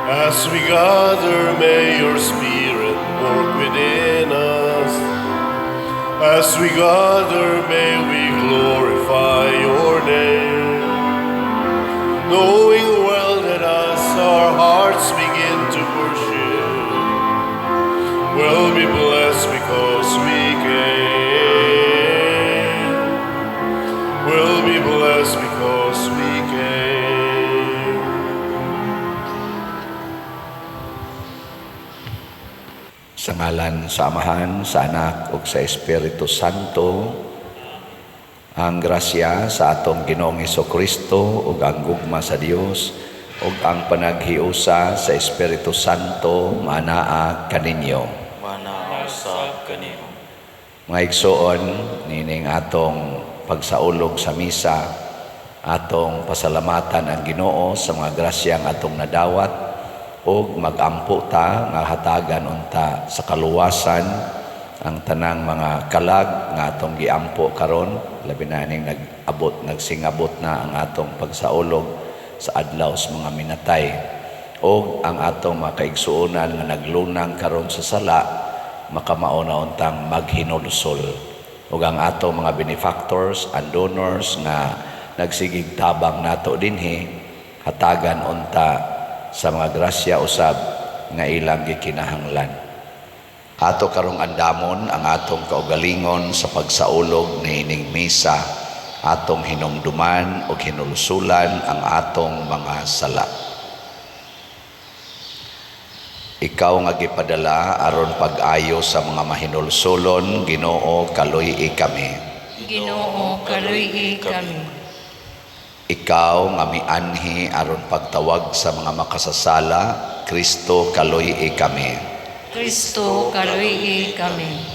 As we gather, may your Spirit work within us. As we gather, may we glorify your name. Knowing well that as our hearts begin to worship, we'll be blessed because we came. We'll be blessed because we came. Sa ngalan sa Amahan, sa Anak ug sa Espiritu Santo, ang grasya sa atong Ginoong Kristo ug ang gugma sa Dios ug ang panaghiusa sa Espiritu Santo manaa kaninyo. Manaa usab kanimo. Mga igsoon, nining atong pagsaulog sa misa, atong pasalamatan ang Ginoo sa mga grasyang atong nadawat ug magampo ta nga hatagan unta sa kaluwasan ang tanang mga kalag nga atong giampo karon, labi na ning nag-abot, nagsingabot na ang atong pagsaulog sa adlaw sa mga minatay, ug ang atong mga kaigsuonan nga naglunang karon sa sala makamao na untang maghinulsol, ug ang atong mga benefactors and donors nga nagsigig tabang nato dinhi, hatagan unta sa mga grasya usab nga ilang gikinahanglan. Ato karong andamon ang atong kaugalingon sa pagsaulog niining misa, atong hinumduman ug hinulsulan ang atong mga sala. Ikaw nga gipadala aron pag-ayo sa mga mahinulsulon, Ginoo, kaluy-i kami. Ginoo, kaluy-i kami. Ikaw nga mianhi aron pagtawag sa mga makasasala, Kristo, kaluy-i kami. Kristo, kaluy-i kami.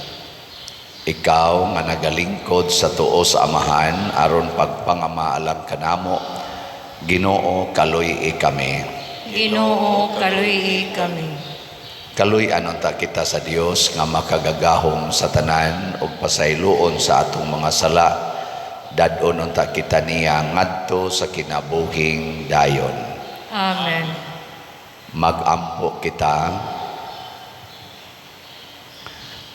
Ikaw nga nagalingkod sa tuo sa Amahan aron pagpangamaalang kanamo, Ginoo, kaluy-i kami. Ginoo, kaluy-i kami. Kaluy-an unta kita sa Dios nga makagagahom sa tanan ug pasayloon sa atong mga sala. Dad-on unta kita niya ngadto sa kinabuhing dayon. Amen. Magampo kita.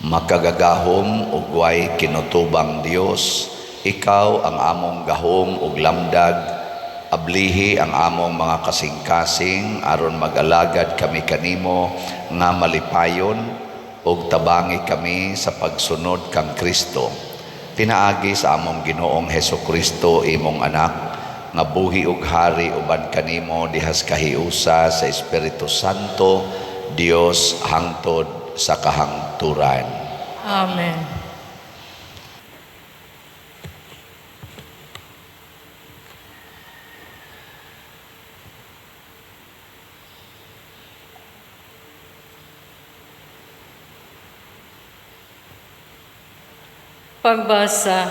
Makagagahom ug way kinutubang Dios, ikaw ang among gahom ug lamdag. Ablihi ang among mga kasing-kasing aron mag-alagad kami kanimo nga malipayon ug tabangi kami sa pagsunod kang Kristo. Pinaagi sa among Ginoong Hesukristo, imong anak, nga buhi ug hari uban kanimo dihas kahiusa sa Espiritu Santo, Dios hangtod sa kahangturan. Amen. Pagbasa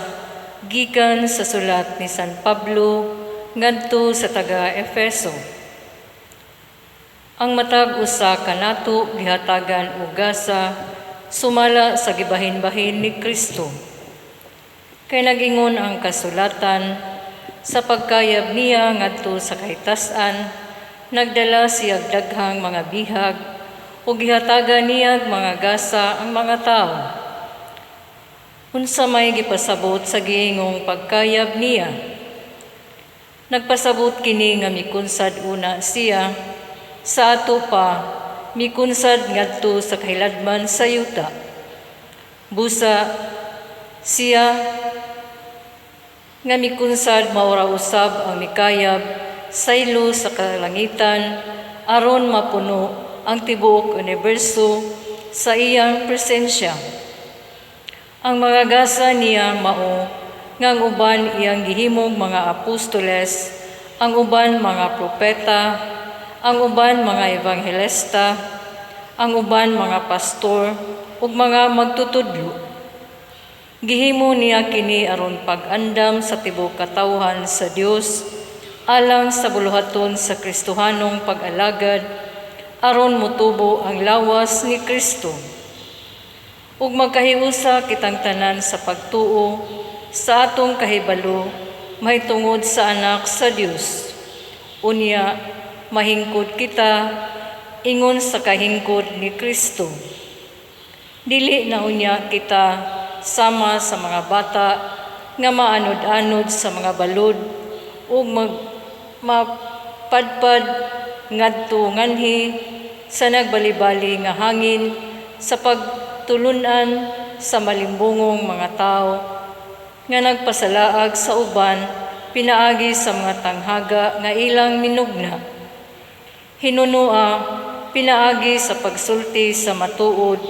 gikan sa sulat ni San Pablo ngadto sa taga Efeso. Ang matag usa kanato gihatagan og gasa sumala sa gibahin-bahin ni Kristo. Kay nagingon ang kasulatan, sa pagkayab niya ngadto sa kahitasan, nagdala siyag daghang mga bihag ug gihatagan niyag mga gasa ang mga tawo. Unsa may gipasabot sa giingong pagkayab niya? Nagpasabot kini nga mikunsad una siya, sa ato pa mikunsad ngadto sa kahiladman sa yuta. Busa siya nga mikunsad maura usab ang mikayab saylo sa kalangitan aron mapuno ang tibuok universo sa iyang presensya. Ang mga gasa niya mao nga ang uban iyang gihimong mga apostoles, ang uban mga propeta, ang uban mga ebanghelista, ang uban mga pastor ug mga magtutudlo. Gihimo niya kini aron pag-andam sa tibuok katawhan sa Dios alang sa buluhaton sa Kristohanong pag-alagad aron motubo ang lawas ni Kristo. Ug magkahiusa kitang tanan sa pagtuo sa atong kahibalo mahitungod sa anak sa Dios. Unya mahingkod kita ingon sa kahingkod ni Kristo. Dili na unya kita sama sa mga bata nga maanod-anod sa mga balod ug mapadpad ngadto nganhi sa nagbalibali nga hangin sa pagtulunan sa malimbungong mga tawo nga nagpasalaag sa uban pinaagi sa mga tanghaga nga ilang minugna. Hinunua pinaagi sa pagsulti sa matuod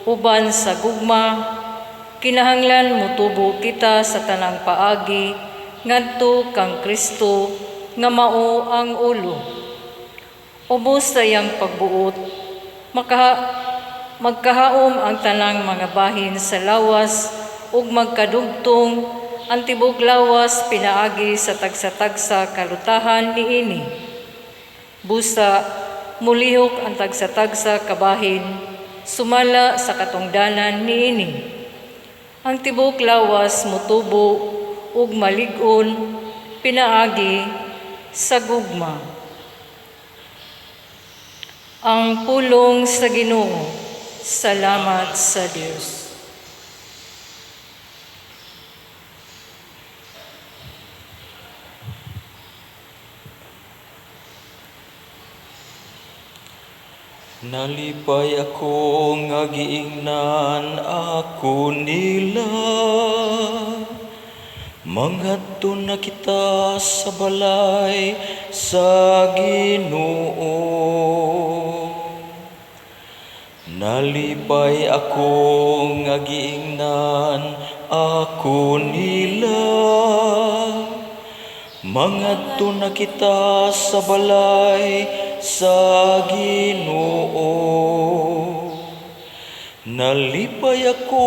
uban sa gugma, kinahanglan motubo kita sa tanang paagi ngadto kang Kristo nga mao ang ulo. Ubos sa iyang pagbuot, magkahaom ang tanang mga bahin sa lawas ug magkadugtong ang tibok lawas pinaagi sa tagsa-tagsa kalutahan niini. Busa mulihok ang tagsa-tagsa kabahin sumala sa katungdanan niini. Ang tibok lawas motubo ug malig-on pinaagi sa gugma. Ang pulong sa Ginoo. Salamat sa Dios. Nalipay ako nga giingnan ako nila. Mangadto na kita sa balay sa Ginoo. Nalipay ako nga giingnan ako nila. Mangadto na kita sa balay sa Ginoo. Nalipay ako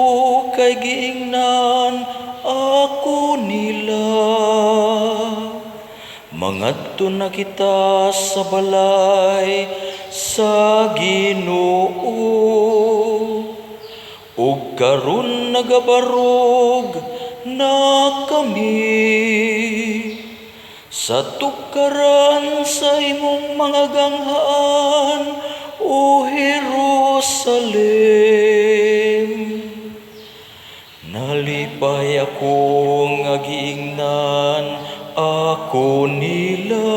kay giingnan ako nila. Mangadto na kita sa balay sa Ginoo. Ug karon nagabarog na kami sa tukaran sa imong mga ganghaan, O Jerusalem. Nalipay ako nga giingnan ako nila.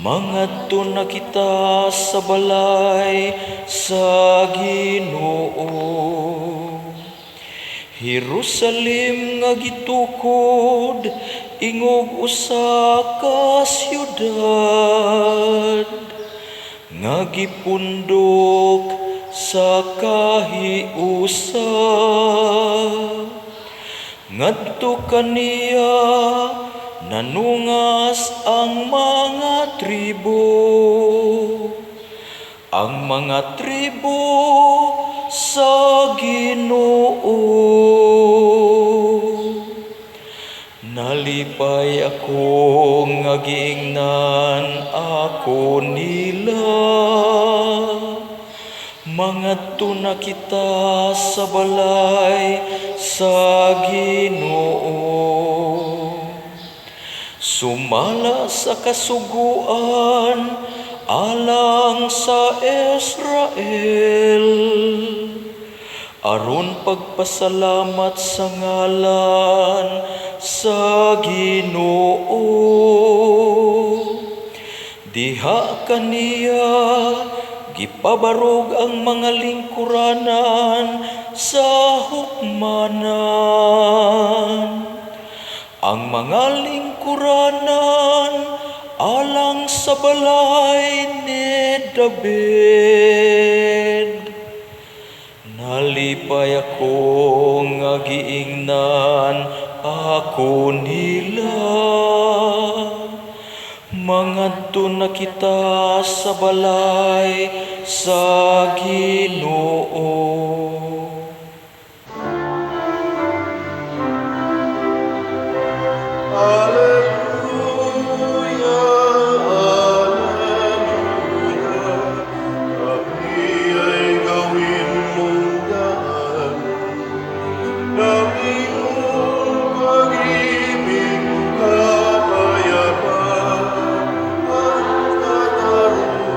Mangadto na kita sa balay sa Ginoo. Jerusalem nga gitukod ingog usa ka siyudad nga gipundok sa kahiusa. Ngadto kaniya nanungas ang mga tribo, ang mga tribo sa Ginoo. Nalipay ako nga giingnan ako nila. Mangadto na kita sa balay sa Ginoo. Sumala sa kasuguan alang sa Israel, aron pagpasalamat sa ngalan sa Ginoo. Diha kaniya gipabarog ang mga lingkuranan sa hukmanan, ang mga lingkuranan alang sa balay ni David. Nalipay ako nga giingnan ako nila. Mangadto na kita sa balay sa Ginoo. Alleluia, Alleluia, kami ay gawin mong daan ng iyong pag-ibig, kapayapaan at katarungan.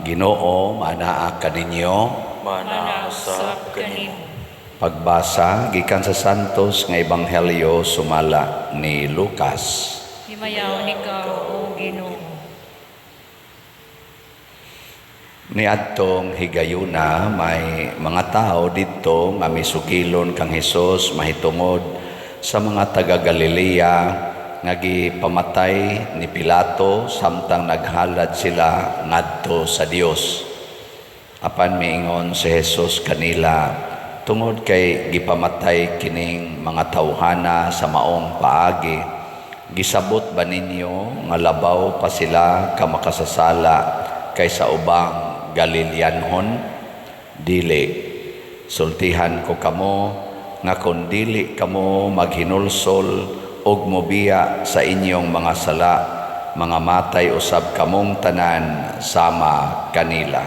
Ginoo manaa kaninyo. Manaa usab kanimo. Pagbasa gikan sa Santos nga Ebanghelyo sumala ni Lucas. Himayaon ikaw, O Ginoo. Niadtong higayuna may mga tao didto nga misugilon kang Hesus mahitungod sa mga taga Galilea nga gipamatay ni Pilato samtang naghalad sila ngadto sa Dios. Apan miingon si Jesus kanila, tungod kay gipamatay kining mga tawhana sa maong paagi, gisabot ba ninyo nga labaw pa sila ka makasasala kaysa ubang Galileanhon? Dili. Sultihan ko kamo nga kon dili kamo maghinulsol og mobiya sa inyong mga sala, mga matay usab kamong tanan sama kanila.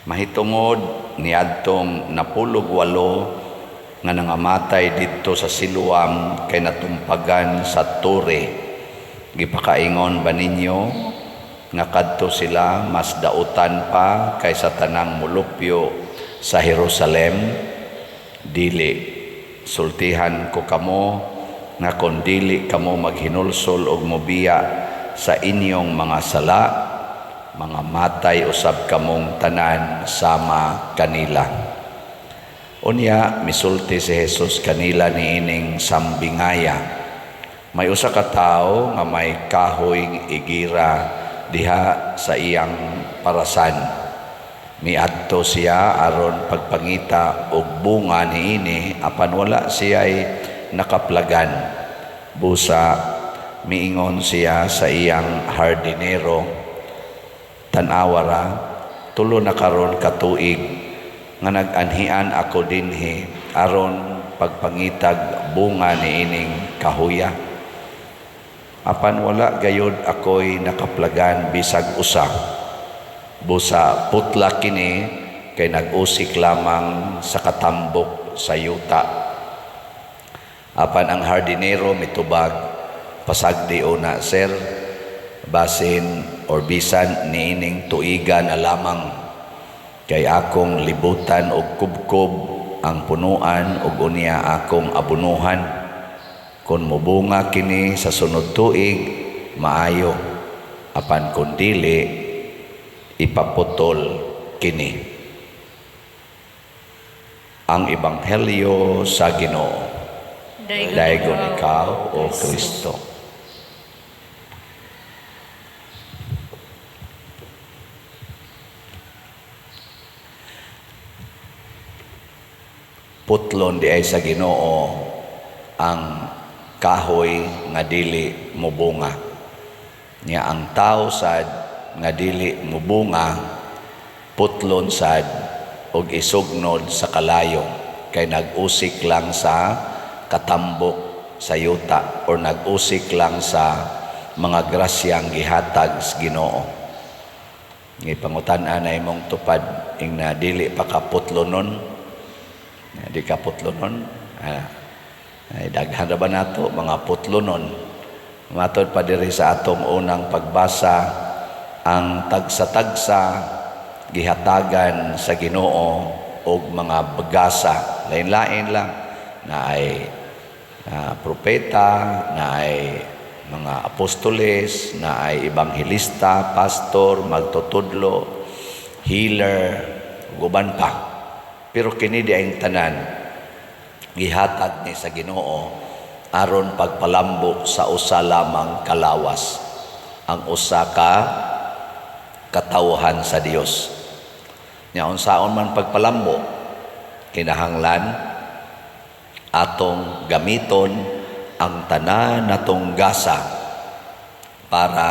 Mahitungod niadtong 18 nga nangamatay didto sa Siloam kay natumpagan sa tore, gipakaingon ba ninyo nga kadto sila mas dautan pa kaysa tanang mulupyo sa Jerusalem? Dili. Sultihan ko kamo nga kon dili kamo maghinulsol og mobiya sa inyong mga sala, mga matay usab kamong tanan sama kanila. Unya misulti si Jesus kanila niining sambingaya. May usa ka tawo nga may kahoy igira diha sa iyang parasan. Miadto siya aron pagpangita og bunga niini, apan wala siya'y nakaplagan. Busa miingon siya sa iyang hardinero, tan-awa ra, tulo na karon ka tuig nga nag-anhian ako dinhi aron pagpangitag bunga niining kahuya. Apan wala gayod ako'y nakaplagan bisag usa. Busa putla kini kay nag-usik lamang sa katambok sa yuta. Apan ang hardinero mitubag, pasagdi una sir, basin or bisan niining tuiga na lamang kay akong libutan og kubkob ang punuan og unya akong abunuhan. Kon mobunga kini sa sunod tuig, maayo. Apan kon dili, ipaputol kini. Ang Ebanghelyo sa Ginoo. Daygon ikaw, O Kristo. Putlon di ay sa Ginoo ang kahoy nga dili mobunga. Nya ang tao sad nga dili mobunga, putlon sad og isugnod sa kalayong kay nag-usik lang sa katambok sa yuta or nag-usik lang sa mga grasyang gihatag sa Ginoo. Gipangutan-an na imong tupad ing na dili pa ka putlonon. Di ka putlonon. Ay, daghan ra ba nato mga putlonon. Matod pa diri sa atong unang pagbasa, ang tagsa-tagsa gihatagan sa Ginoo og mga bagasa. Lain-lain lang na ay propeta, na ay mga apostoles, na ay ebanghelista, pastor, magtutudlo, healer, uban pa. Pero kini di ang tanan gihatag ni sa Ginoo aron pagpalambo sa usa lamang kalawas, ang usa ka katawhan sa Dios. Nya unsaon man pagpalambo, kinahanglan atong gamiton ang tanan natong gasa para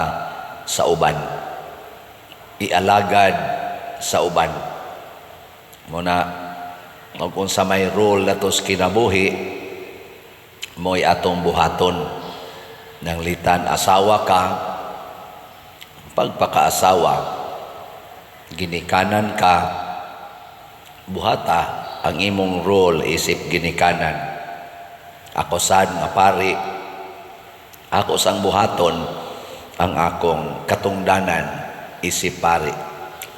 sa uban, ialagad sa uban. Muna og unsa may role nato sa kinabuhi, mo'y atong buhaton. Nang litan asawa ka, pagpakaasawa, ginikanan ka, buhata ang imong role isip ginikanan. Ako sad nga pari, ako sang buhaton ang akong katungdanan isip pari.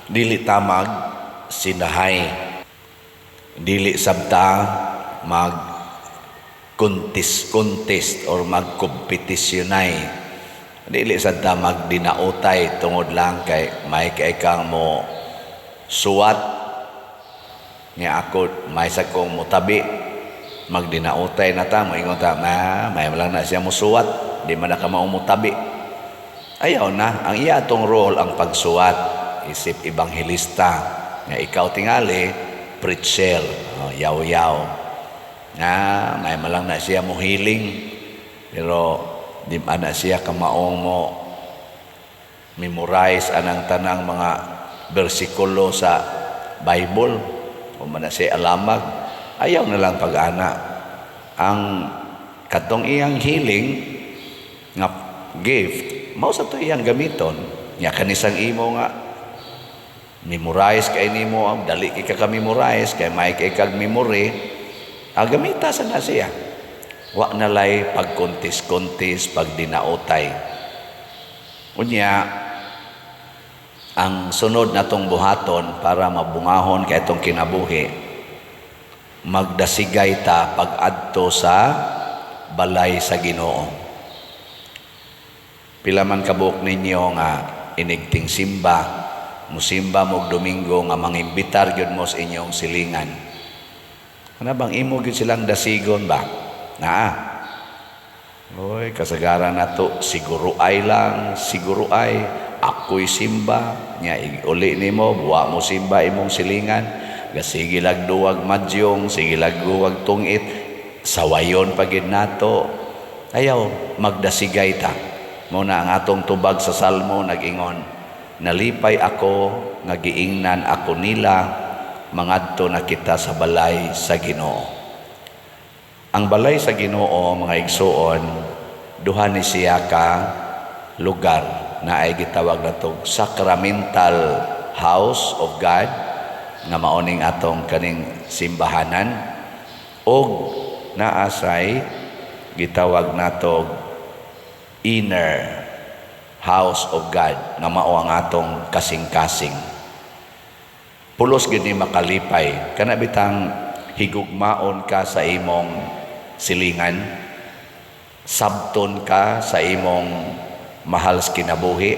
Dili ta mag sinahay, dili sabta mag contest contest or magkompetisyonay, dili sad ta magdinautay tungod lang kay may kay kang mo suwat nga ako may sa kong motabi, magdinautay na ta, moingon ta, "Ma, may lang na siya mosuwat, di man na ka mao motabi." Ayaw na. Ang iya atong role ang pagsuwat isip ebanghelista, nga ikaw tingali preacher, oh, yaw-yaw nga may malang na siya mo healing pero di man na siya kamaong mo memorize anang tanang mga bersikulo sa Bible o man na siya alamag. Ayaw na lang pag-ana. Ang katong iyang healing nga gift, mao sa to iyang gamiton. Nya kanisang imo nga memorize kay nimo, dali kay ka memorize kay may kay kag memory, ang gamita sa na siya. Wa na lay pagkontis-kontis, pagdinautay. Unya, ang sunod natong buhaton para mabungahon kay itong kinabuhi, magdasigay ta pag-adto sa balay sa Ginoo. Pila man kabuok ninyo nga inigting simba, musimba mo og Domingo nga mangimbitar gyud mo sa inyong silingan? Ano bang imo gyud silang dasigon ba? Naa. Oy, kasagaran nato siguro ay lang, siguro ay ako'y simba nya uli nimo buwa mo simba imong silingan, gasige lag duwag madyong, sige lag duwag tungit, sawayon pa gid nato. Ayaw, magdasigay ta. Mao na ang atong tubag sa Salmo nag-ingon, "Nalipay ako nga giingnan ako nila, mangadto na kita sa balay sa Ginoo." Ang balay sa Ginoo, mga igsuon, duha ni siya ka lugar na ay gitawag natong sacramental house of God nga maoning atong kaning simbahanan, og naasay gitawag natog inner house of God nga mao ang atong kasing-kasing. Pulos gid ni makalipay kana bitang higugmaon ka sa imong silingan, sabton ka sa imong mahal sa kinabuhi,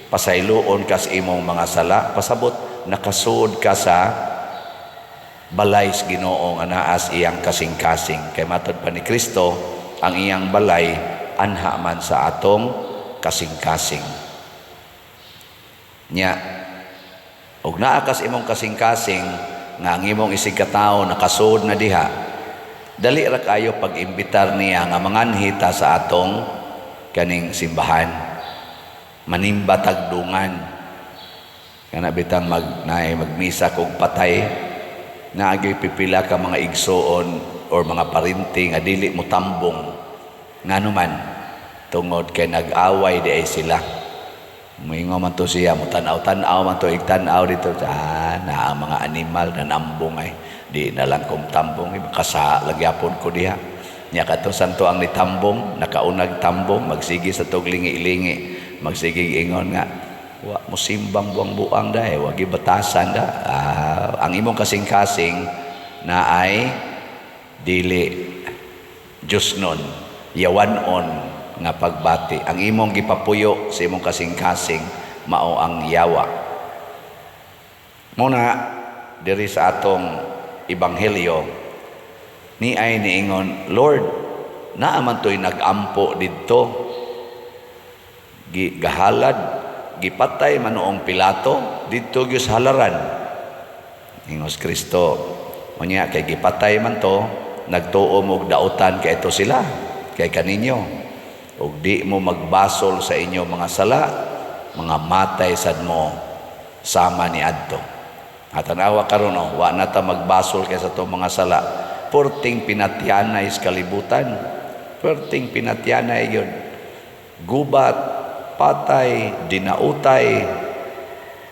pasayloon ka sa imong mga sala, pasabot nakasuod ka sa balay sa Ginoo nga naas iyang kasing-kasing. Kay matod pa ni Kristo, ang iyang balay anha man sa atong kasing-kasing. Nya og naa kas imong kasing-kasing nga ang imong isig katawo nakasuod na diha, dali ra kayo pag-imbitar niya nga manganhi ta sa atong kaning simbahan, manimba tagdungan. Kana bitang mag naay magmisa kog patay, naagyoy pipila ka mga igsuon or mga parinti nga dili mo tambong. Ngano man? Tungod kay nag-away di ay sila. Moingon man to siya, mo tan-aw-tan-aw man to, igtan-aw dito, ah, na ang mga animal na nambong ay di na lang kong tambong, kasa lagyapon ko diha. Nya katong santo ang nitambong, nakaunag tambong, magsige sa tog lingi-lingi, magsige ingon nga wa mo simbang buang-buang da eh, wagi batasan da. Ah, ang imong kasing-kasing na ay dili Diyos nun, yawan-on nga pagbati. Ang imong gipapuyo sa imong kasing-kasing mao ang yawa. Muna diri sa atong ebanghelyo ni ay niingon, "Lord, naa man to'y nag-ampo didto." Gahalad, gipatay man noong Pilato didto gyud sa halaran. Ingos Kristo, "Unya kay gipatay man to, nagtuo mo og dautan kay ito sila kay kaninyo. Ug di mo magbasol sa inyo mga sala, mga matay sad mo sama ni adto." Atanawa karon, oh, wa na ta magbasol kay sa atong mga sala. Perting pinatyanay sa kalibutan. Perting pinatyanay yun. Gubat, patay, dinautay.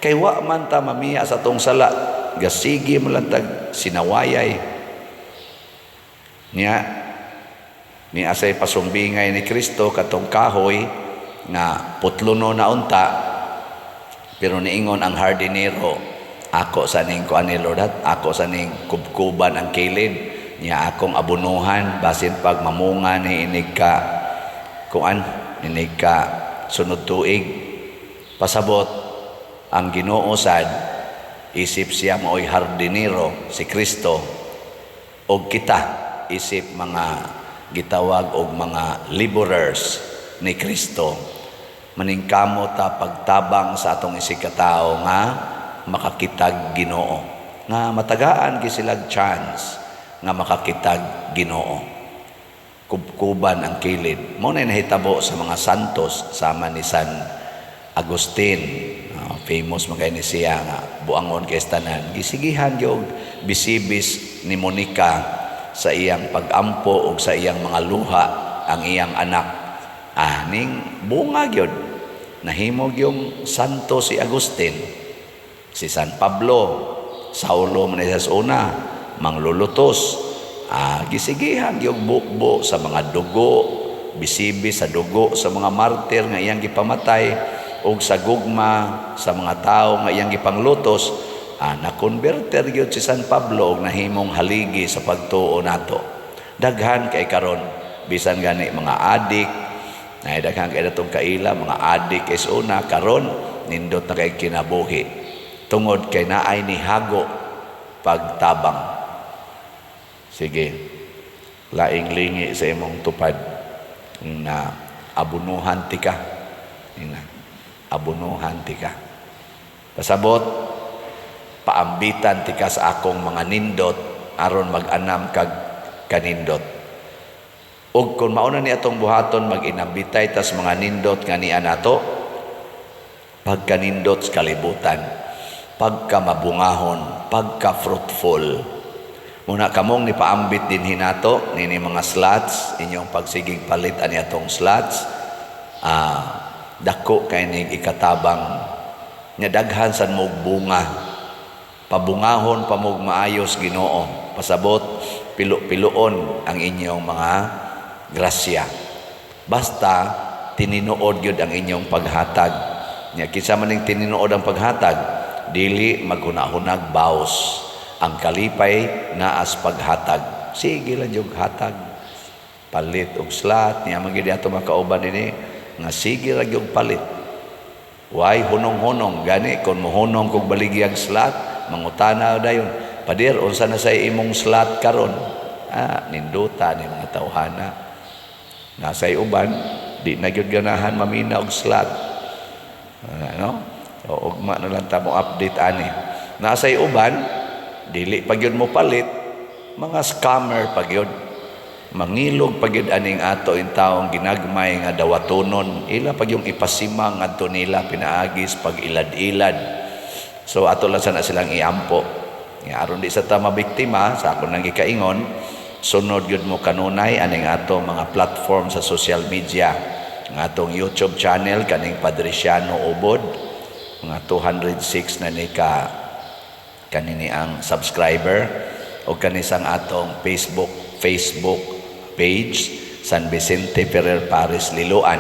Kay wa man ta mamiya sa atong sala, gasigi man lang tag sinawayay. Nya ni asay pasumbingay ni Kristo katong kahoy nga putlono na unta. Pero niingon ang hardinero, "Ako sa ning kuan ni Lord, at ako sa ning kubkuban ang kilid niya, akong abunuhan, basin pag mamunga ni inig ka kuan, inig ka sunod tuig." Pasabot ang Ginoo sad, isip siya maoy hardinero, si Kristo, og kita isip mga gitawag og mga laborers ni Kristo, maningkamot ta pagtabang sa atong isig katao nga makakitag Ginoo, nga matagaan gyud silag chance nga makakitag Ginoo. Kubkuban ang kilid. Mao na nahitabo sa mga santos sama ni San Agustin. Famous man kay ni siya nga buangon kay tanan. Gisigihan gyud bisibis ni Monica sa iyang pagampo ug sa iyang mga luha ang iyang anak. Ning bunga gyud, nahimo yung santo si Agustin. Si San Pablo, Saulo man siya sa una, manglulutos. Gisigihan yung bukbo sa mga dugo, bisibi sa dugo sa mga martir nga iyang gipamatay ug sa gugma sa mga tawo nga iyang gipanglutos, na-converter gyud si San Pablo ug nahimong haligi sa pagtuo nato. Daghan kay karon, bisan gani mga adik, na daghan kay datong kaila mga adik is una, karon nindot na kay kinabuhi tungod kay naay nihago pagtabang. Sige, laing lingi sa imong tupad na abunuhan tika. Ina, abunuhan tika. Pasabot, paambitan tika sa akong mga nindot aron mag-anam kag kanindot. Ug kung mauna ni atong buhaton, mag-inambitay tas mga nindot nga niya nato, pagkanindot sa kalibutan, pagka mabungahon, pagka fruitful. Muna kamong ni paambit din hinato nini mga slots, inyong pagsigig palit ani atong slots, dako kay ning ikatabang nya, daghan san mo bunga, pabungahon pa mo maayos Ginoo. Pasabot, pilo-piloon ang inyong mga grasya basta tinuod gyud ang inyong paghatag. Nya kinsa man ning tinuod ang paghatag, dili maghunahunag baos. Ang kalipay naas paghatag. Sige lang yung hatag, palit og slot niya. Man gyud ato makauban dinhi nga sige ra gyud palit, way hunong-hunong. Gani kon mohunong kog baligyag slot, mangutana dayon, "Pader, unsa na sa imong slot karon?" Ninduta ni mga tawhana. Nasa uban di na gyud ganahan mamina og slot, ano? O ugma na lang ta mo update ani. Nasa uban dili pa gyud mo palit, mga scammer pa gyud. Mangilog pa gyud aning ato in taong ginagmay nga dawatonon, ila pa yung ipasimang ngadto nila pinaagis pag ilad-ilad. So ato lang sana silang iampo. Ya, aron di sa ta mabiktima sa ako nang gikaingon, sunod gyud mo kanunay aning ato mga platform sa social media. Ang atong YouTube channel kaning Padriciano Ubod, mga 206 na ni ka kanini ang subscriber, o kanisang atong Facebook page, San Vicente Ferrer Parish Liloan.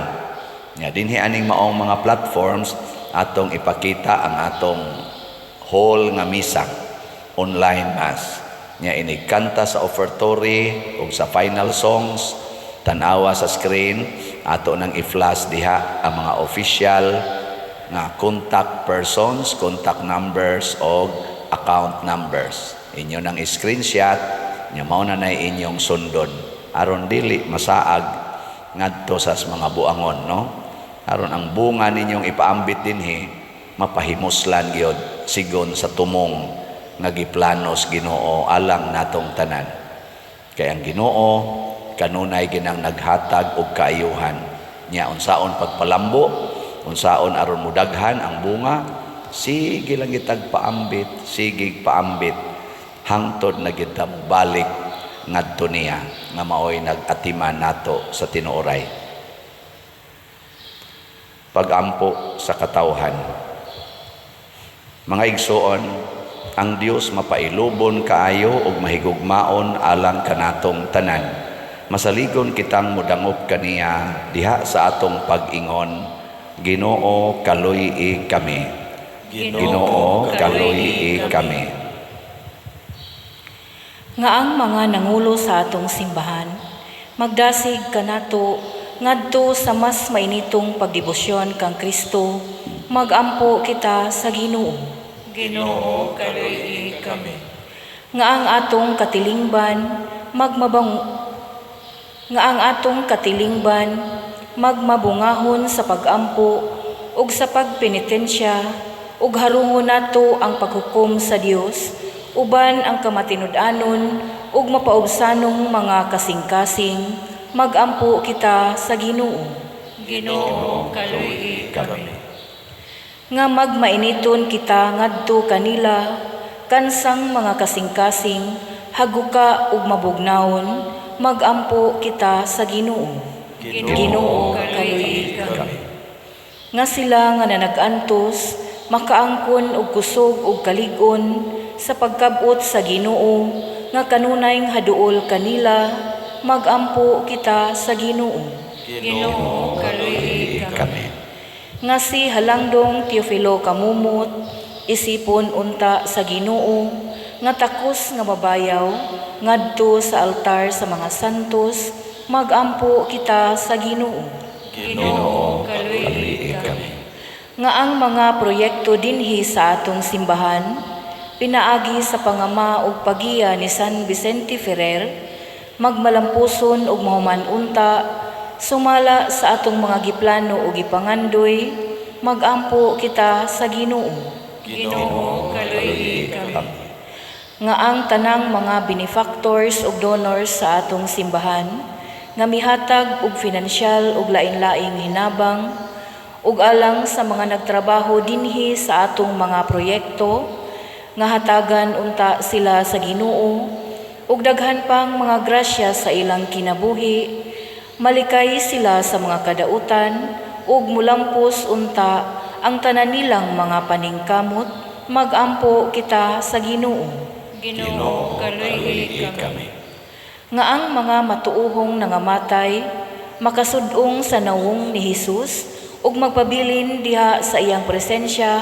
Nya dinhi aning maong mga platforms atong ipakita ang atong whole nga misa, online mass. Nya inig kanta sa offertory ug sa final songs, tan-awa sa screen, ato nang i-flash diha ang mga official nga contact persons, contact numbers og account numbers. Inyo nang screenshot nya, mao na nay inyong sundon aron dili masaag ngadto sa mga buangon, no? Aron ang bunga ninyong ipaambit dinhi mapahimuslan gyud sigon sa tumong nga giplanos Ginoo alang natong tanan. Kay ang Ginoo kanunay ginang naghatag og kaayuhan. Nya unsaon pagpalambo, unsaon aron mudaghan ang bunga, sige lang gitag paambit, sige paambit hangtod na kita balik ngadto niya nga maoy nag-atiman nato sa tinuoray. Pagampo sa katawhan. Mga igsoon, ang Dios mapailubon kaayo ug mahigugmaon alang kanatong tanan. Masaligon kitang modangop kaniya diha sa atong pag-ingon, "Ginoo, kaluy-i kami." Ginoo, kaluy-i kami. Nga ang mga nangulo sa atong simbahan magdasig kanato ngadto sa mas mainitong pagdebosyon kang Kristo, magampo kita sa Ginoo. Ginoo, kaluy-i kami. Nga ang atong katilingban magmabang nga ang atong katilingban magmabungahon sa pagampo ug sa pagpenitensya ug harungon nato ang paghukom sa Dios uban ang kamatinud-anon ug mapaubsanong mga kasing-kasing, magampo kita sa Ginoo. Ginoo, kaluy-i kami. Nga magmainiton kita ngadto kanila kansang mga kasing-kasing haguka ug mabugnawon, magampo kita sa Ginoo. Ginoo, kaluy-i kami. Nga sila nga nanag-antos makaangkon og kusog ug kalig-on sa pagkabot sa Ginoo nga kanunay haduol kanila, magampo kita sa Ginoo. Ginoo, kaluy-i kami. Nga si Halangdong Teofilo Camomot isipon unta sa Ginoo nga takos nga mabayaw ngadto sa altar sa mga santos, magampo kita sa Ginoo. Ginoo, kaluy-i kami. Nga ang mga proyekto dinhi sa atong simbahan pinaagi sa pangama ug pagiya ni San Vicente Ferrer magmalampuson ug mahuman unta sumala sa atong mga giplano ug gipangandoy, magampo kita sa Ginoo. Ginoo, kaluy-i kami. Nga ang tanang mga benefactors ug donors sa atong simbahan nga mihatag og finansyal ug lain-laing hinabang ug alang sa mga nagtrabaho dinhi sa atong mga proyekto nga hatagan unta sila sa Ginoo ug daghan pang mga grasya sa ilang kinabuhi, malikay sila sa mga kadautan ug mulampos unta ang tanan nilang mga paningkamot, magampo kita sa Ginoo. Ginoo, kaluy-i kami. Nga ang mga matuohong nangamatay makasud-ong sa nawong ni Hesus ug magpabilin diha sa iyang presensya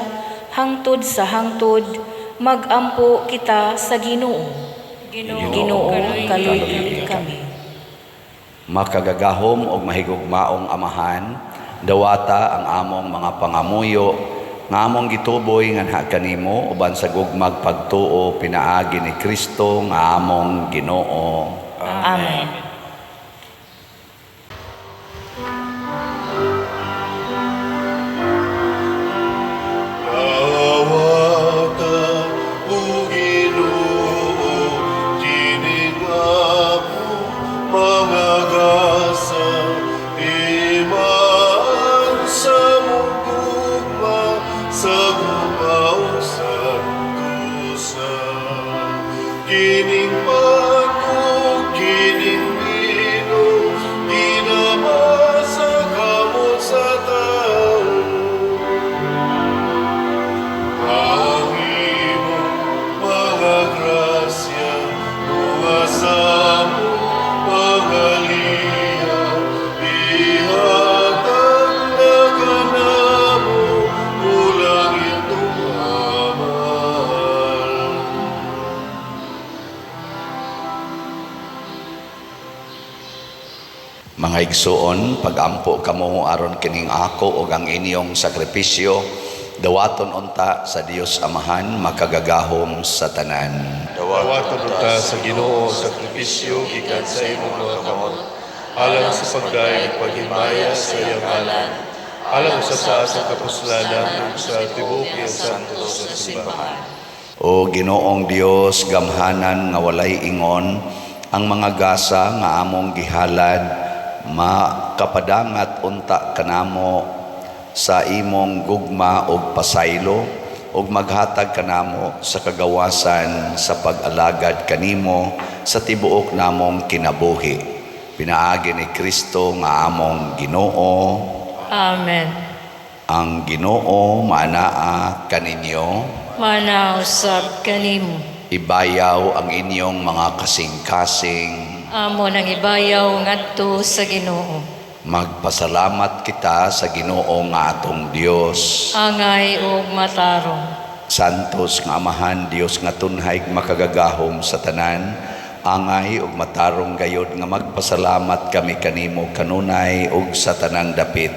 hangtod sa hangtod, magampo kita sa Ginoo. Ginoo, Ginoo, kaluy-i kami. Makagagahom og mahigugmaong Amahan, dawata ang among mga pangamuyo nga among gituboy nganha kanimo uban sa gugmag pagtuo pinaagi ni Kristo nga among Ginoo. Amen. Dawata, o Ginoo, kining among mga gasa, imaan sa mong gugma, sa gumaw santusa. Kining pagkog, kining bino, ginama sa kamot sa tao. Ang imong mga grasya, mga samo, mga liya, ihatag na kanamo, ulang itong amal. Mga igsuon, pagampo kamo aron kining ako ug ang inyong sakripisyo dawaton unta sa Dios Amahan makagagahom sa tanan. Dawaton unta sa Ginoo ang sakripisyo gikan sa imong mga kamot, alang sa pagdayeg ug paghimaya sa iyang ngalan, alang usab sa atong kapuslanan ug sa tibuok iyang santos nga simbahan. O Ginoong Dios, gamhanan nga walay ingon ang mga gasa nga among gihalad makapadangat unta kanamo sa imong gugma ug pasaylo ug maghatag kanamo sa kagawasan sa pag-alagad kanimo sa tibuok namong kinabuhi. Pinaagi ni Kristo nga among Ginoo. Amen. Ang Ginoo maanaa kaninyo. Mana usab kanimo. Ibayaw ang inyong mga kasing-kasing. Amo nang ibayaw ngadto sa Ginoo. Magpasalamat kita sa Ginoo nga atong Dios. Angay ug matarong. Santos nga Amahan, Dios nga tunhay makagagahom sa tanan, angay ug matarong gayod nga magpasalamat kami kanimo kanunay ug sa tanang dapit.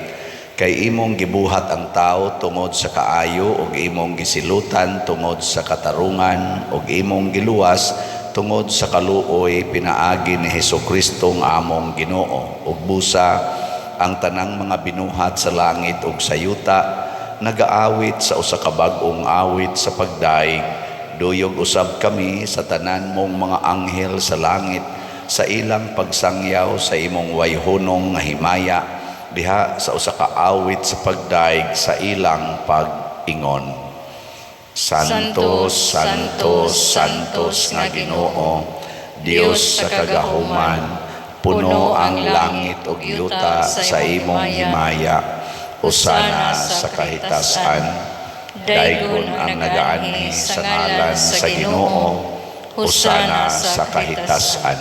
Kay imong gibuhat ang tao tungod sa kaayo ug imong gisilutan tungod sa katarungan ug imong giluwas tungod sa kaluoy pinaagi ni Hesukristo nga among Ginoo. Ug busa ang tanang mga binuhat sa langit ug sa yuta nagaawit sa usa ka bag-ong awit sa pagdaig. Duyog usab kami sa tanan mong mga anghel sa langit sa ilang pagsangyaw sa imong wayhunong nga himaya diha sa usa ka awit sa pagdaig sa ilang pag-ingon. Santo, Santo, Santos nga Ginoo, Dios sa kagahuman, puno ang langit ug yuta sa imong himaya. Hosana sa kahitasan. Daygon ang nagaanhi sa ngalan sa Ginoo. Hosana sa kahitasan.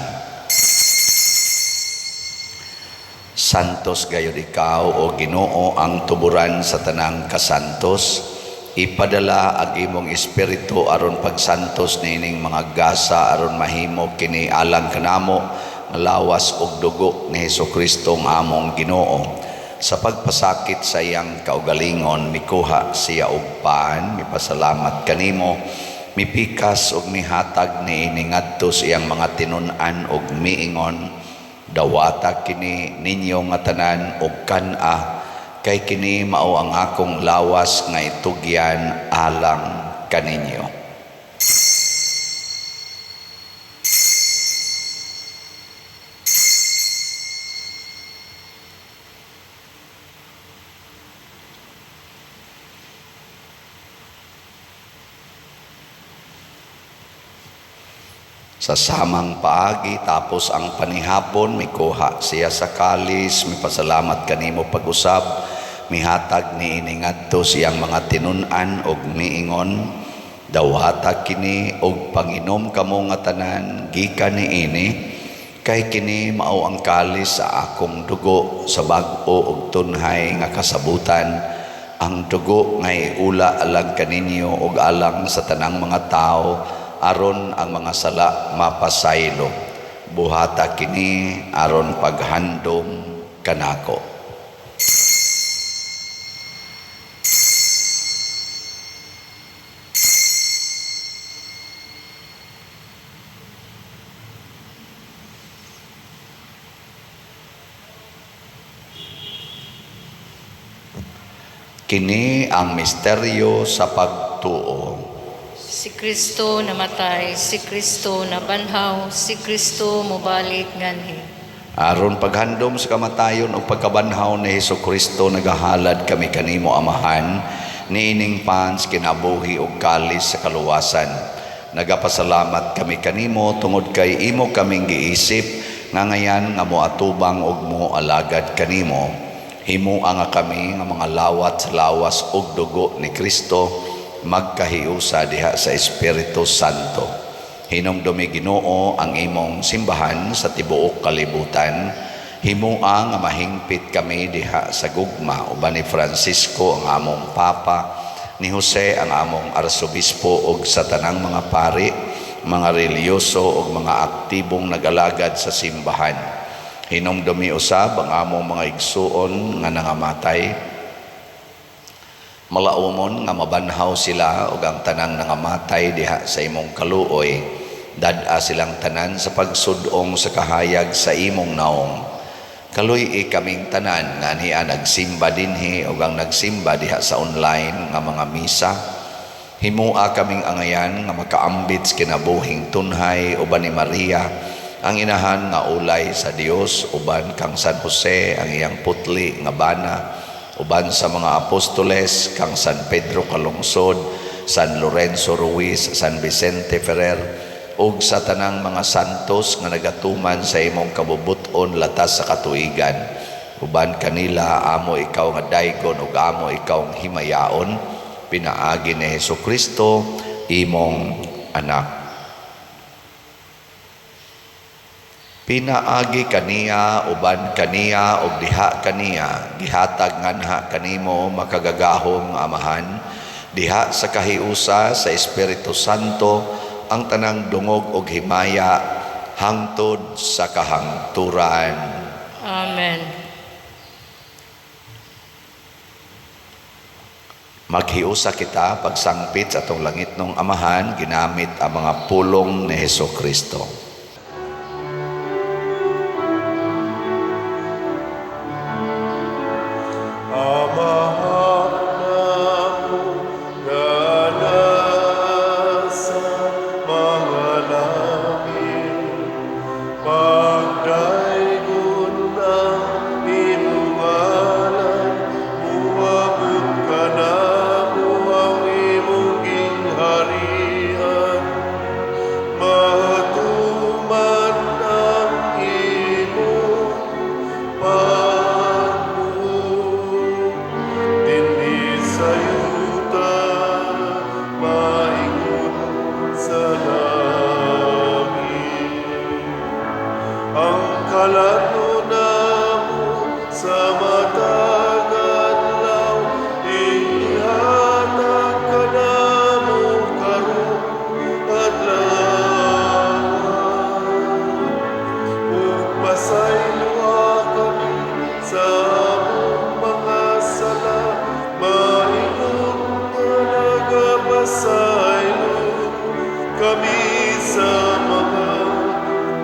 Santos gayud ikaw o Ginoo ang tuburan sa tanang kasantos. Ipadala ang imong espiritu aron pagsantos niining mga gasa aron mahimo kini alang kanamo nga lawas ug dugo ni Hesukristo nga among Ginoo. Sa pagpasakit sa iyang kaugalingon, mikuha siya og pan, mipasalamat kanimo, mipikas ug mihatag niini ngadto sa iyang mga tinun-an ug miingon, dawata kini ninyo nga tanan og kan-a, kay kini mao ang akong lawas nga itugyan alang kaninyo. Sa samang paagi, tapos ang panihapon, mikuha siya sa kalis, mipasalamat kanimo pag-usab, mihatag niini ngadto siyang mga tinun-an og miingon, dawata kini og panginom kamo nga tanan gikan niini, kay kini mao ang kalis sa akong dugo sa bag-o og tunhay nga kasabutan, ang dugo nga iula alang kaninyo og alang sa tanang mga tawo, aron ang mga sala mapasaylo. Buhata kini aron paghandom kanako. Kini ang misteryo sa pagtuo. Si Kristo namatay, si Kristo nabanhaw, si Kristo mobalik nganhi. Aron paghandom sa kamatayon o pagkabanhaw ni Hesukristo, nagahalad kami kanimo Amahan, niining pans kinabuhi og kalis sa kaluwasan. Nagapasalamat kami kanimo tungod kay imo kaming giisip nga ngayan nga moatubang og moalagad kanimo. Himoa nga kami nga mga lawat sa lawas ug dugo ni Kristo magkahiusa diha sa Espiritu Santo. Hinumdumi Ginoo ang imong simbahan sa tibuok kalibutan. Himoa nga mahingpit kami diha sa gugma uban ni Francisco ang among Papa, ni Jose ang among Arsobispo ug sa tanang mga pari, mga relihiyoso ug mga aktibong nagalagad sa simbahan. Hinumdumi usab ang among mga igsuon nga nangamatay. Malaumon nga mabanhaw sila ug ang tanang nangamatay diha sa imong kaluoy. Dad-a silang tanan sa pagsud-ong sa kahayag sa imong naong. Kaluy-i kaming tanan nga niya nagsimba dinhi ug ang nagsimba diha sa online nga mga misa. Himoa kaming angayan nga makaambit sa kinabuhing tunhay uban ni Maria, ang inahan nga ulay sa Dios, uban kang San Jose ang iyang putli nga bana, uban sa mga apostoles kang San Pedro Calungsod, San Lorenzo Ruiz, San Vicente Ferrer, ug sa tanang mga santos nga nagatuman sa imong kabubut-on latas sa katuigan. Uban kanila amo ikaw nga daygon ug amo ikaw nga himayaon, pinaagi ni Hesukristo imong anak. Pinaagi kaniya, uban kaniya, ug diha kaniya, gihatag nganha kanimo, makagagahom nga Amahan, diha sa kahiusa sa Espiritu Santo, ang tanang dungog ug himaya hangtod sa kahangturan. Amen. Maghiusa kita pagsangpit sa atong langitnong Amahan ginamit ang mga pulong ni Heso Kristo. Amahan namo nga nasa mga langit, pagdaygon ang imong ngalan, muabot kanamo ang imong gingharian, matuman ang imong pagbuot dinhi sa yuta maingon sa langit. Ang kalan-on namo sa matag adlaw ihatag kanamo karong adlaw. Ug pasayloa kami sa among mga sala, maingon nga nagapasaylo kami sa mga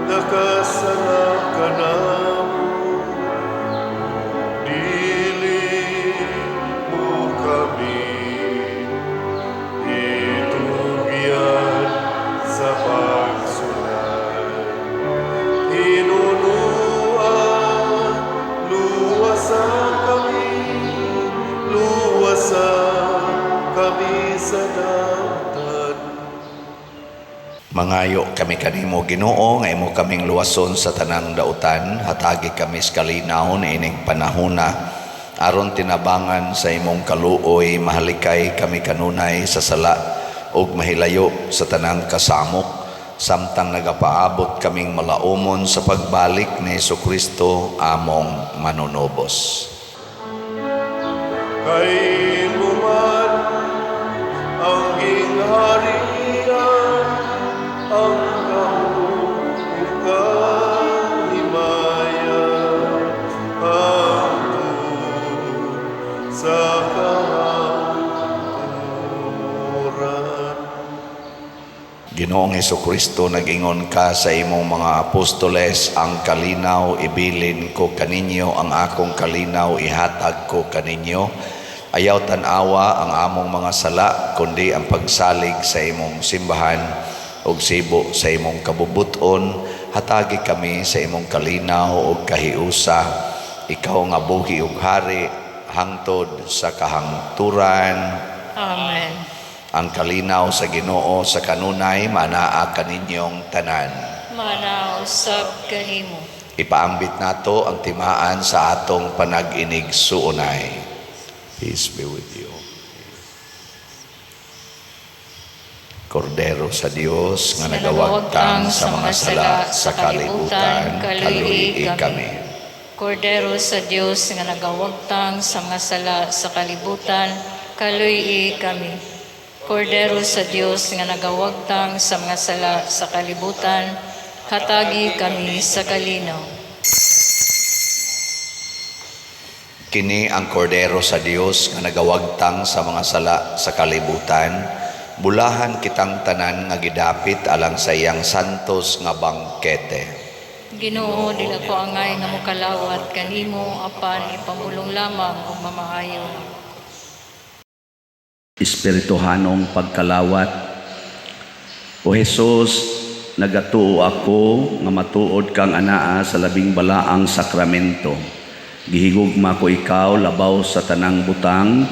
nakasala kanamo. Dili mo kami itugyan sa pagsulay. Hinunua, luwasa kami, luwasa kami sa dautan. Mangayo kami kanimo, Ginoo, nga imo kaming luwason sa tanang dautan, hatagi kami sa kalinaw niining panahona aron tinabangan sa imong kaluoy mahalikay kami kanunay sa sala ug mahilayo sa tanang kasamok, samtang nagapaabot kaming malaumon sa pagbalik ni Hesukristo among manunubos. Kay imo man ang gingharian, ang gahom ug ang himaya hangtod sa kahangturan. Ginoong Hesukristo, nag-ingon ka sa imong mga apostoles, "Ang kalinaw ibilin ko kaninyo, ang akong kalinaw ihatag ko kaninyo." Ayaw tan-awa ang among mga sala, kundi ang pagsalig sa imong simbahan ug sibo sa imong kabubuton, hatagi kami sa imong kalinaw ug kahiusa. Ikaw nga buhi ug hari hangtod sa kahangturan. Amen. Ang kalinaw sa Ginoo sa kanunay manaa kaninyong tanan. Manaa usab kanimo. Ipaambit nato ang timaan sa atong panag-inig-suunay. Peace be with you. Kordero sa Dios nga nagawagtang sa mga sala sa kalibutan, kaluy kami. Kordero sa Dios nga nagawagtang sa mga sala sa kalibutan, kaluy kami. Kordero sa Dios nga nagawagtang sa mga sala sa kalibutan, hatagi kami sa kalinaw. Kini ang kordero sa Dios nga nagawagtang sa mga sala sa kalibutan. Bulahan kitang tanan nga gidapit alang sa iyang santos nga bangkete. Ginoo, dili ako angay nga mokalawat kanimo, apan ipamulong lamang ug mamaayo. Espirituhanong pagkalawat. O Hesus, nagatuo ako nga matuod kang anaa sa labing balaang sakramento. Gihigugma ko ikaw labaw sa tanang butang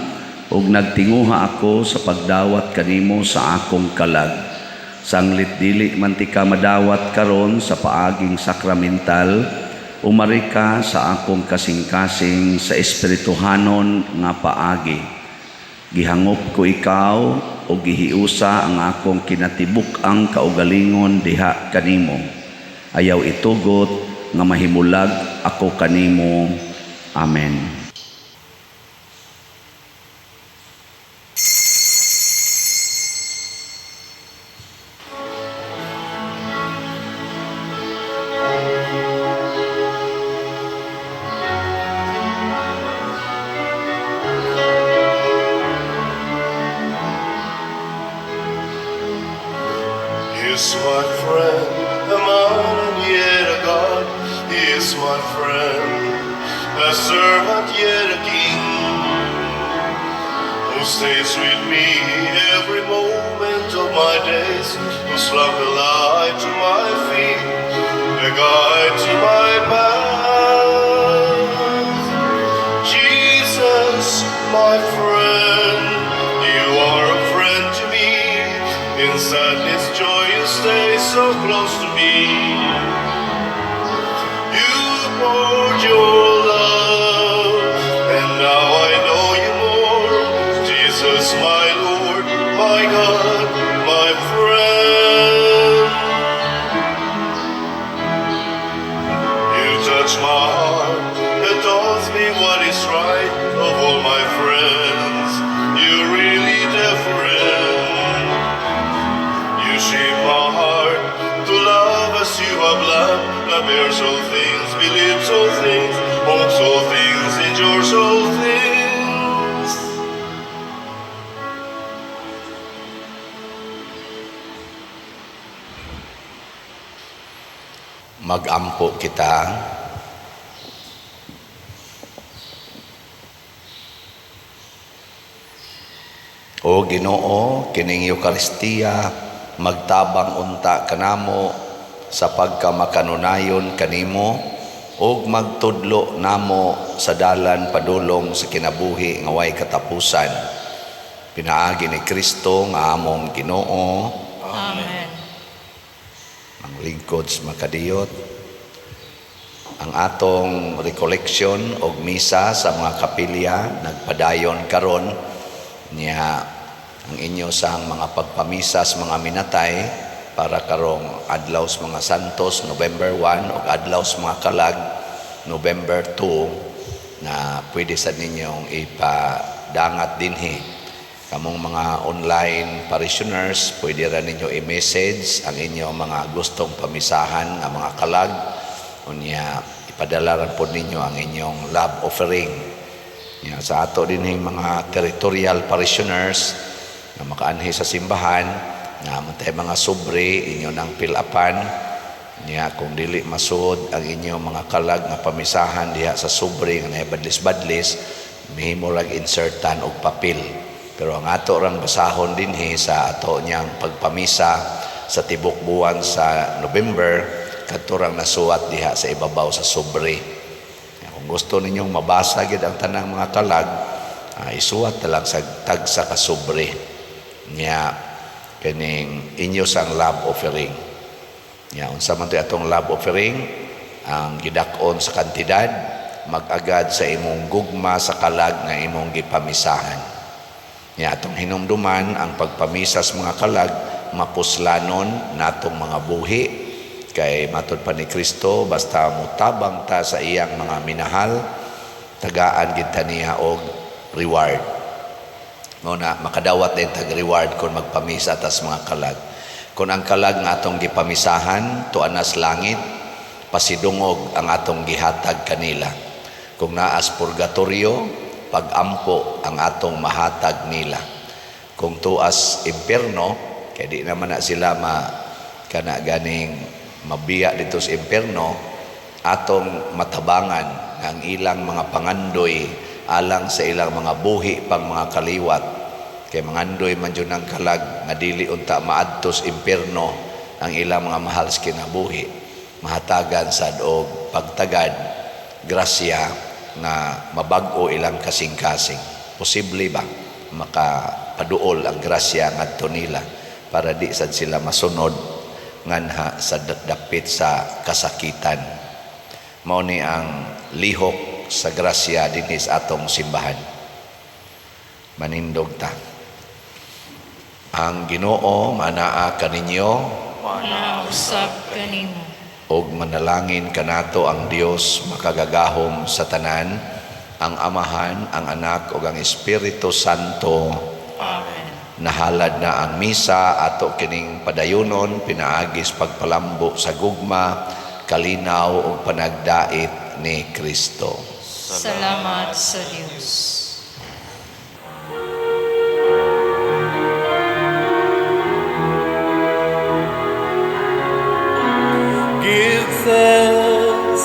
ug nagtinguha ako sa pagdawat kanimo sa akong kalag. Sanglit dili man tika madawat karon sa paaging sakramental, umari ka sa akong kasing-kasing sa espirituhanon nga paagi. Gihangop ko ikaw o gihiusa ang akong kinatibuk-ang kaugalingon diha kanimo. Ayaw itugot nga mahimulag ako kanimo. Amen. He is my friend, a man and yet a God. He is my friend, a servant yet a king, who stays with me every moment of my days, whose love a light to my feet, a guide to my path. Jesus, my friend, you are a friend to me. In sadness, joy, you stay so close to me. You poured your love, and now I know you more. Jesus, my Lord, my God, my friend. You touch my heart and taught me what is right of all my friends. You're really different. You shape my heart to love as you have loved. Love bears all things, believes all things, hopes all things, endures all things. Magampo kita. O Ginoo, kining Eukaristiya magtabang unta kanamo sa pagkamakanunayon kanimo ug magtudlo namo sa dalan padulong sa kinabuhi nga way katapusan. Pinaagi ni Kristo nga among Ginoo. Amen. Ang lingkod sa makadiyot, ang atong recollection og misa sa mga kapilya nagpadayon karon niya. Ang inyo sang mga pagpamisa sa mga minatay para karong adlaw sa mga santos November 1 ug adlaw sa mga kalag November 2 na pwede sa ninyong ipadangat dinhi. Kamong mga online parishioners, pwede ra ninyo i-message ang inyong mga gustong pamisahan nga mga kalag. Unya, ipadala ra po ninyo ang inyong love offering. Ya, sa ato din mga territorial parishioners na makaanhi sa simbahan, na man tay mga sobre inyo nang pilapan niya kung dili masud ang inyong mga kalag nga pamisahan diha sa sobre nga naay badlis-badlis, mahimo rag insertan og papel. Pero ang ato rang basahon dinhi sa ato niyang pagpamisa sa tibok buwan sa November, kadto rang nasuwat diha sa ibabaw sa sobre. Kung gusto ninyong mabasa gid ang tanang mga kalag, isuwat na lang sa tagsa ka sobre niya kining inyo sang love offering. Nya unsa man to'y atong love offering? Ang gidak-on sa kantidad mag-agad sa imong gugma sa kalag nga imong gipamisahan. Nya atong hinumduman ang pagpamisa sa mga kalag mapuslanon natong mga buhi kay matud pa ni Kristo, basta mutabang ta sa iyang mga minahal, tagaan gid ta niya og reward. Mao na makadawat din tag reward kung magpamisa tas mga kalag. Kung ang kalag nga atong gipamisahan tuan nas langit, pasidungog ang atong gihatag kanila. Kung naas purgatorio, pagampo ang atong mahatag nila. Kung tuas impierno, kay di naman na sila ma kana ganing mabiya dito sa impierno, atong matabangan ang ilang mga pangandoy alang sa ilang mga buhi pang mga kaliwat. Kay mangandoy man jud ang kalag nga dili unta maadto sa impierno ang ilang mga mahal sa kinabuhi, mahatagan sad og pagtagad grasya nga mabag-o ilang kasing-kasing. Posible ba makapaduol ang grasya ngadto nila para di sad sila masunod nganha sa dapit sa kasakitan? Mao ni ang lihok sa grasya dinhi sa atong simbahan. Manindog ta. Ang Ginoo manaa kaninyo. Mausab kanimo. Og manalangin kanato ang Dios makagagahom sa tanan, ang Amahan, ang Anak ug ang Espiritu Santo. Amen. Nahalad na ang misa, ato kining padayunon pinaagis pagpalambo sa gugma, kalinaw ug panagdait ni Kristo. Salamat sa Dios. Give thanks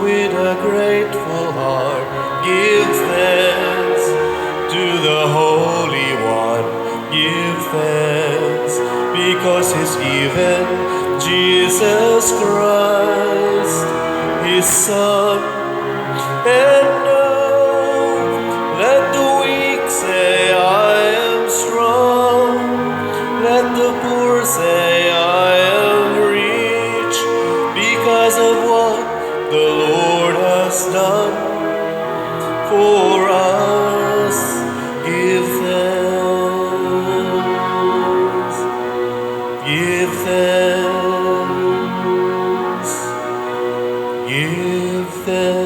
with a grateful heart. Give thanks to the Holy One. Give thanks because He's given Jesus Christ, His Son. And now let the weak say, "I am strong." Let the poor say, "I am rich," because of what the Lord has done for us. Give thanks. Give thanks. Give thanks.